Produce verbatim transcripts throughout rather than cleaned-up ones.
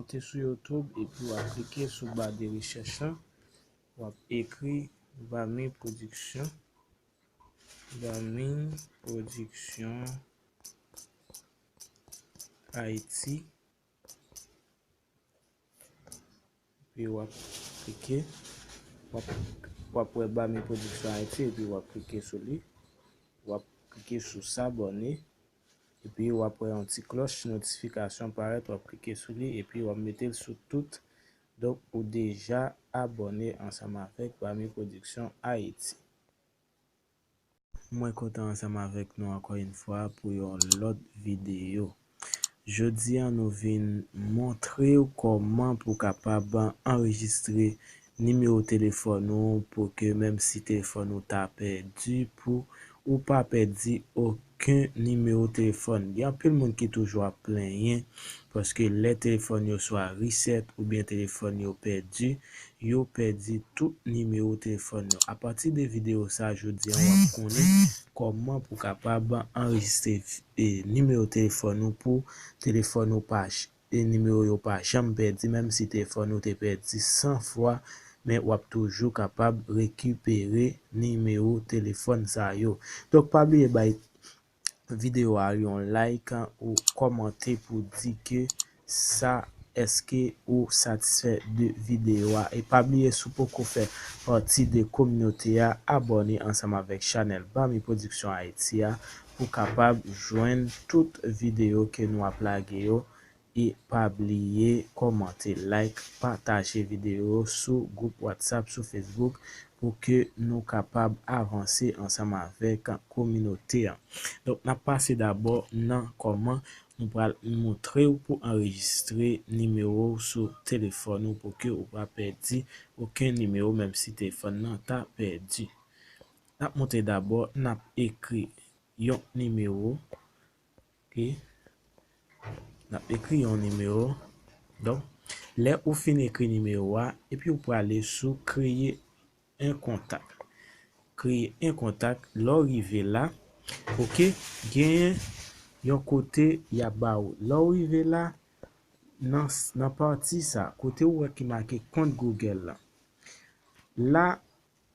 Te sou YouTube epi w ap klike sou ba de rechèch la. W ap ekri Bami Production. Bami Production Haïti. Epi w ap klike, w ap, w ap wè Bami Production Haïti, epi w ap klike sou li. W ap klike sou s'abonner. Epi w ap wè yon ti klòch notifikasyon parèt, w ap klike sou li, epi w ap mete l sou tout. Donk, ou deja abòne ansanm avèk Bami Production Haïti. Mwen kontan ansanm avèk nou ankò yon fwa pou yon lòt videyo. Jodi a, nou vin montre w kòman pou w kapab anrejistre nimewo telefòn ou pou ke menm si telefòn ou ta pèdi, pou ou pa pèdi okenn nimewo telefòn. Gen anpil moun ki toujou ap plenyen paske lè telefòn yo swa reset oubyen telefòn yo pèdi, yo pèdi tout nimewo telefòn yo. Apati de videyo sa jodi a, w ap konnen kòman pou kapab anrejistre, e, nimewo telefòn ou pou telefòn ou pa ch-, e, nimewo yo pa janm pèdi, menm si telefòn ou te pèdi san fwa, men w ap toujou kapab rekipere nimewo telefòn sa yo. Donk, pa bliye bay videyo a yon like ou kòmante pou di ke sa, èske ou satisfè de videyo a. E pa bliye, si w poko fè pati de kominote a, abòne ansanm avèk chanèl Bami Production Haïti a pou kapab jwenn tout videyo ke nou ap lage yo. E pa bliye kòmante, like, pataje videyo sou gwoup WhatsApp, sou Facebook, pou ke nou kapab avanse ansanm avèk kominote a. Donk, n ap pase dabò nan kòman nou pral montre w pou anrejistre nimewo w sou telefòn ou pou ke ou pa pèdi okenn nimewo, menm si telefòn nan ta pèdi. N ap montre dabò, n ap ekri yon nimewo. Ok. N ap ekri yon nimewo. Donk, lè ou fin ekri nimewo a, epi ou prale sou kreye en kontak. Kreye en kontak, lè w rive la, ok, genyen yon kote y ap ba ou. Lè w rive la, nan, nan pati sa, kote ou wè ki make kont Google la. La,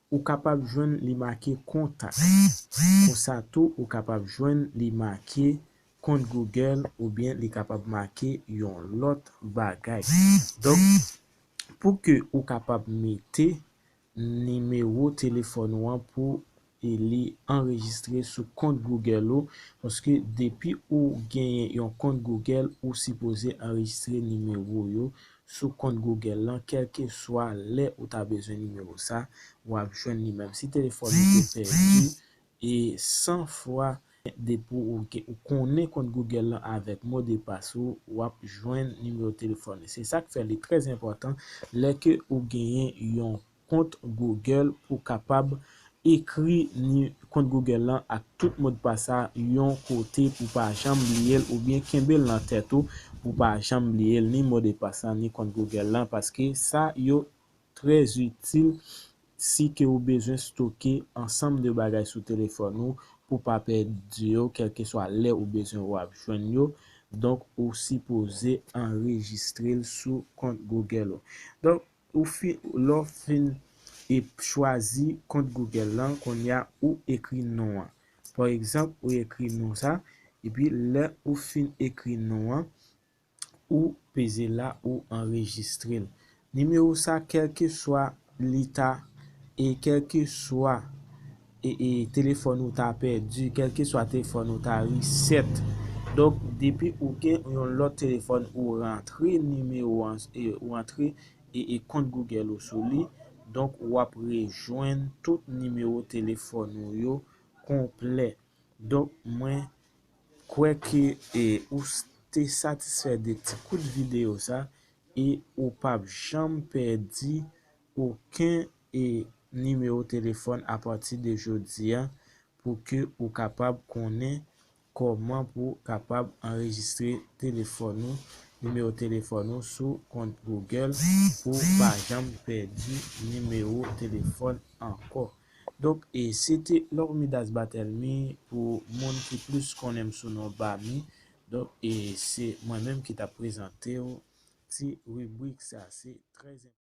ou kapab jwenn li make kontak. Konsa tou, ou kapab jwenn li make kont Google oubyen li kapab make yon lòt bagay. Donk, pou ke ou kapab mete nimewo telefòn ou an pou e li anrejistre sou kont Google ou, paske depi ou genyen yon kont Google, ou sipoze anrejistre nimewo yo sou kont Google lan, kèlkeswa lè ou ta bezwen nimewo sa, w ap jwenn li. Menm si telefòn ou te pèdi, e san fwa depi ou gen, ou konnen kont Google lan avèk modepas ou, w ap jwenn nimewo telefòn li. Se sa k fè li trè enpòtan lè ke ou genyen yon kont Google pou kapab ekri ni kont Google lan ak tout modpas sa yon kote pou pa janm bliye l, oubyen kenbe l nan tèt ou pou pa janm bliye l, ni modpas lan, ni kont Google lan, paske sa yo trè itil si ke ou bezwen stoke ansanm de bagay sou telefòn ou pou pa pèdi yo, kèlkeswa lè ou bezwen w ap jwenn yo. Donk, ou sipoze anrejistre l sou kont Google ou. Donk, ou fi-, lè w fin e chwazi kont Google lan, kounye a ou ekri non an. Pa egzanp, ou ekri non sa, epi lè ou fin ekri non an, ou peze la, ou anrejistre l. Nimewo sa, kèlkeswa li ta, e kèlkeswa e, e telefòn ou ta pèdi, kèlkeswa telefòn ou ta reset. Donk, depi ou gen yon lòt telefòn, ou rantre nimewo an, e, ou rantre e, e kont Google ou sou li. Donk, w ap rejwenn tout nimewo telefòn ou yo konplè. Donk, mwen kwè ke, e, ou s-, te satisfè de ti kout videyo sa, e ou p ap janm pèdi okenn, e, nimewo telefòn apati de jodi a, pou ke ou kapab konnen kòman pou kapab anrejistre telefòn ou, nimewo telefòn ou sou kont Google pou pa janm pèdi nimewo telefòn ankò. Donk, e, se te Lormidas Batelmy pou moun ki plis konnen m sou non Bami. Donk, e, se mwen menm ki t ap prezante w se ribrik sa, se trè enpòtan.